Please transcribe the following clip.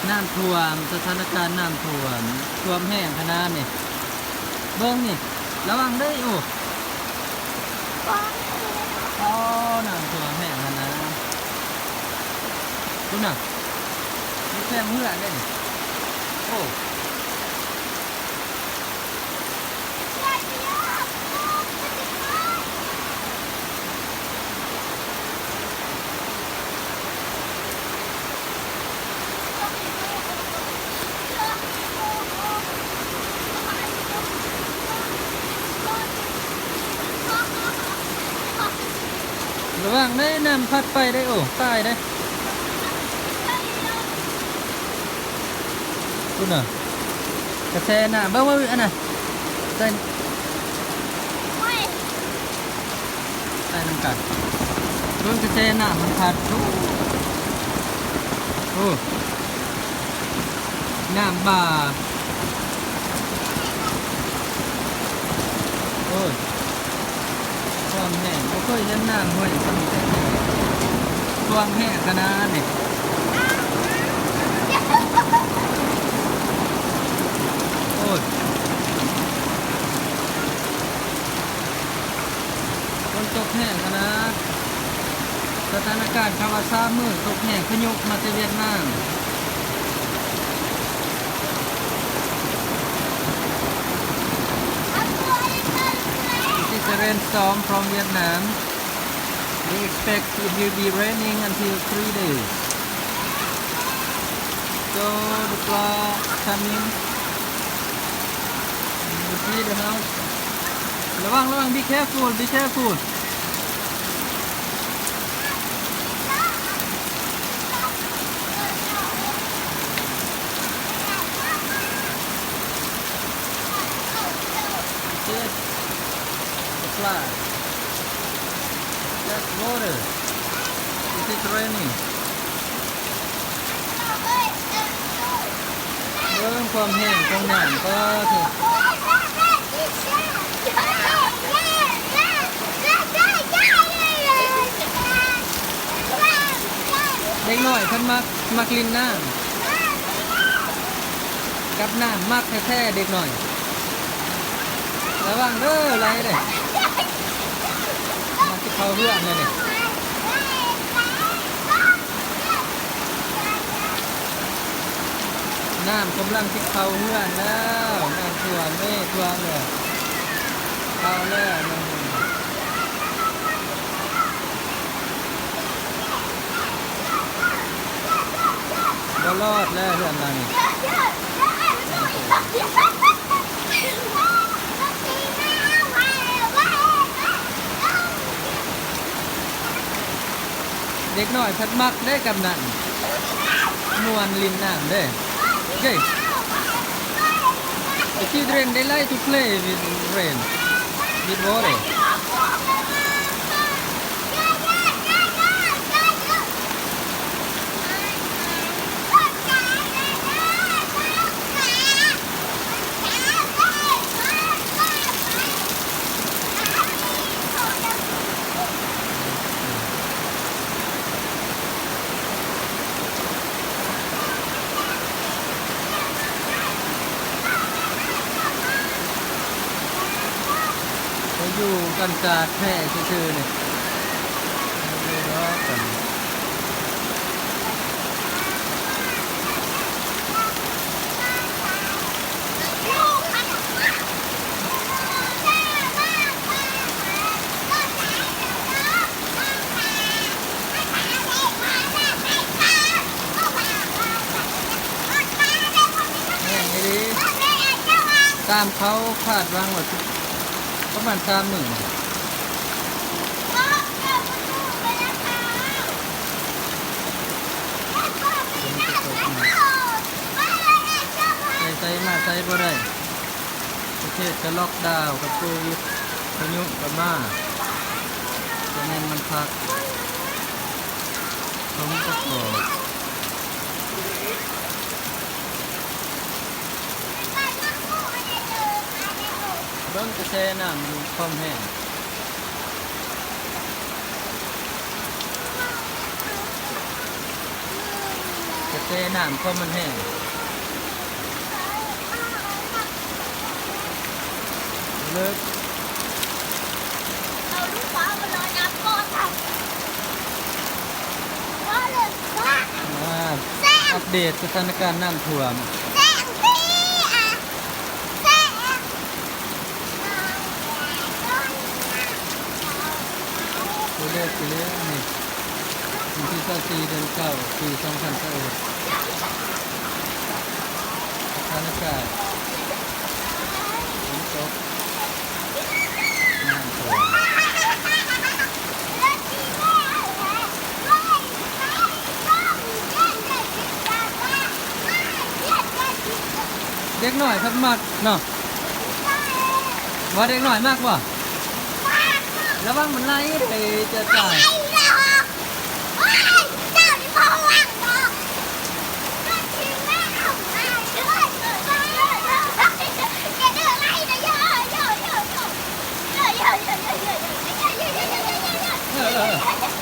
ນ້ຳຖ້ວມ, ສະຖານະການນ້ຳຖ້ວມ, ຖ້ວມແຮງຂະໜາດນີ້. ເບິ່ງນີ້, ລະວັງເດີ. ໂອ້ ອໍ ນ້ຳຖ້ວມແຮງຂະໜາດ. ພຸ້ນນະ, ມີແຄມເຮືອນເດ້ນີ້. ໂອ້. ລະວັງເດີ, ນ້ຳພັດໄປເດີ. ໂອ້ ຕາຍເດີ. ພຸ້ນນະ, ກະແສນ້ຳ. ເບິ່ງ ເບິ່ງ ອັນນັ້ນ ໃສ່ ໂອ້ຍ ໃສ່ນຳກັນ. ເບິ່ງກະແສນ້ຳມັນພັດ. ໂອ້ ໂອ້ ນ້ຳບ່າ. ໂອ້ຍ ຖ້ວມແຮງ, ບໍ່ເຄີຍເຫັນນ້ຳຫ້ວຍສ່ຳນີ້ເລີຍ. ຖ້ວມແຮງຂະໜາດນີ້. ໂອ້ຍ ຝົນຕົກແຮງຂະໜາດ. ສະຖານະການຄາດວ່າສາມມື້ຕົກແຮງ, ພາຍຸມາແຕ່ຫວຽດນາມ. This is a rainstorm from Vietnam. We expect it will be raining until three days. So the flood coming. You see the house? ລະວັງ ລະວັງ, be careful, be careful. Yes. The flood. That's water. It is raining. ເບິ່ງຄວາມແຮງຂອງນ້ຳ ປາໂທ້. ເດັກນ້ອຍເພິ່ນມັກ ມັກຫຼິ້ນນ້ຳ ກັບນ້ຳ ມັກແທ້ໆ ເດັກນ້ອຍ. ລະວັງເດີ ໄຫຼເດ້. ມັນຊິເຂົ້າເຮືອນແລ້ວນີ້. ນ້ຳກຳລັງຊິເຂົ້າເຮືອນແລ້ວ. ນ້ຳຖ້ວມເດ້ ຖ້ວມແລ້ວ ເຂົ້າແລ້ວ. ບໍ່ລອດແລ້ວເຮືອນຫຼັງນີ້. ເດັກນ້ອຍເພິ່ນມັກເດ້ກັບນ້ຳ ມ່ວນຫຼິ້ນນ້ຳເດ້. Okay. The children, they like to play with rain, with water. ໄປຢູ່ກັນຈາກແພຊື່ໆ ນີ້ ບໍ່ຢູ່ດອກກັນ. ແຮງອີ່ຫຼີ. ຕາມເຂົາຄາດຫວັງວ່າປະມານສາມມື້. ໄປໃສມາໃສບໍ່ໄດ້. ປະເທດກະລັອກດາວ ກະໂຄວິດ ພາຍຸກະມາ ສະນັ້ນມັນພັກ ສົມປະກອບ. ເບິ່ງກະແສນ້ຳຢູ່ຄວາມແຮງ. ກະແສ ແຕ່ນ້ຳຄວາມມັນແຮງ ເລີກ ອ່າ ອັບເດດສະຖານະການນ້ຳຖ້ວມ. ຕົວເລກ ຕົວເລກນີ້ ວັນທີຊາວສີ່ ເດືອນເກົ້າ ປີສອງພັນຊາວເອັດ ສະຖານະການຝົນຕົກ ນ້ຳຖ້ວມ ເດັກນ້ອຍເພິ່ນມັກເນາະ. ວ່າເດັກນ້ອຍມັກບໍ່? ລະວັງມັນໄຫຼເດ້ ຈະຕາຍ. ເອີ ເອີ.